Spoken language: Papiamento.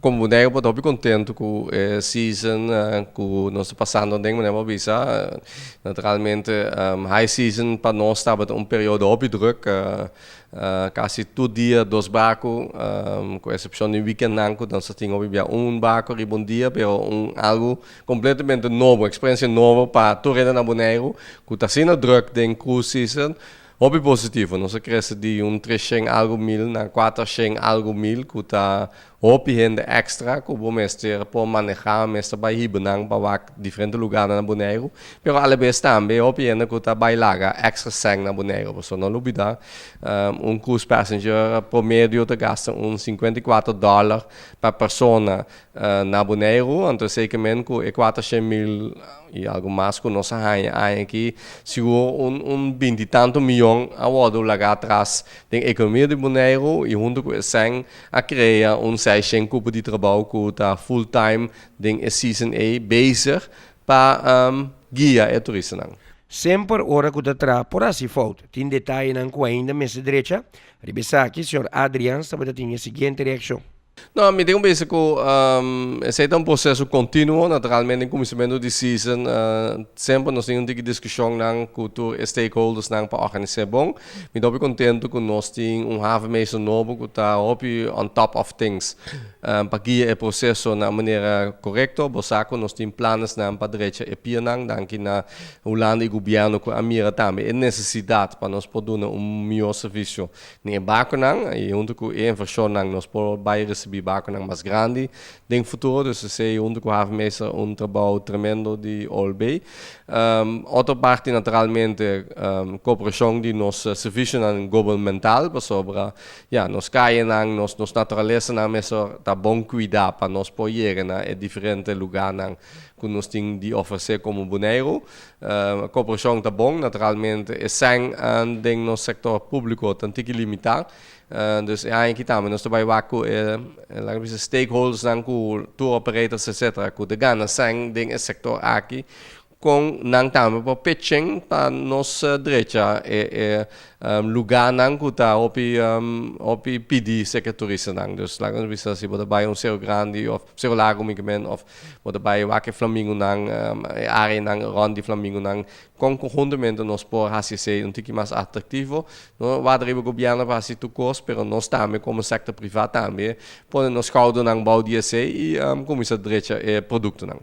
Komo Boneiru por ta hopi kontentu ku e season ku nos ta pasando aden, manera bo a bisa. Naturalmente high season pa nos tabata un periodo hopi druk, kasi tur dia dos barku, ku eksepshon di weekendnan ku nos ta tin hopi bia un barku riba un dia, pero un algu kompletamente nobo, eksperensia nobo pa tur hende na Boneiru ku ta asina druk den cruise season. Hopi positivo, nos a krese di un 300 algu mil na 400 algu mil, ku ta hopi hende extra ku bo mester por manehá, mester bai hiba nan pa wak diferente lugarnan na Boneiru, pero alabes tambe hopi hende ku ta bai laga extra sèn na Boneiru, pasobra no lubidá un cruise passenger promedio ta gasta un $54 pa persona na Boneiru, anto esei ke men ku e 400 mil i algu mas ku nos a haña aña aki, sigur un 20 i tantu mion a wòrdu lagá atras den ekonomia di Boneiru i huntu ku esei a krea un 600 kupo di trabou ku ta full time den e season ei bezig pa guia e turistanan. Semper ora ku ta traha por hasi fout. Tin detayenan ku ainda mester drecha. Riba esaki, señor Adriaans tabata tin e siguiente reakshon. No, mi tin ku bisa ku esei ta un proseso kontinuo. Naturalmente, den kuminsamentu di season semper nos tin un tiki diskushonnan ku tur e stakeholdersnan pa organis'é bon. Mi ta hopi kontentu ku nos tin un havenmeester nobo ku ta hopi on top of things pa guia e proseso na manera korekto. Bo sa ku nos tin planesnan pa drecha e piernan, danki na Hulanda i gobièrnu ku a mira tambe e nesesidat pa nos por duna un mihó servisio na e barkunan, i huntu ku e invershonnan nos por bai risibí barkunan mas grandi den futuro. Dus esei huntu ku havenmeester un trabou tremendo di OLB. Otro parti, naturalmente, kooperashon di nos servisionan gubernamental, pasobra ya nos kayenan, nos naturalesanan mester ta bon kuidá pa nos por yega na e diferente lugánan ku nos tin di ofresé komo Boneiru. Kooperashon ta bon, naturalmente e sèn den nos sektor públiko ta un tiki limitá. Dus e aña aki tambe nos ta bai wak ku e, laga bisa, stakeholdersnan, ku tour operators etcetera ku ta gana sèn den e sektor aki, kon nan tambe por pitch in pa nos drecha e lugánan ku ta hopi hopi pidi serka turistanan. Dus laga nos bisa, si bo ta bai un Seru Grandi òf Seru Largu mi ke men, òf bo ta bai wak e flamingonan, e areanan rònt di flamingonan, kon konhuntamente nos por hasi esei un tiki mas atraktivo. No warda riba gobièrnu pa hasi tur kos, pero nos tambe komo sektor privá tambe pone nos skoudernan bou di esei i kuminsá drecha e produktonan.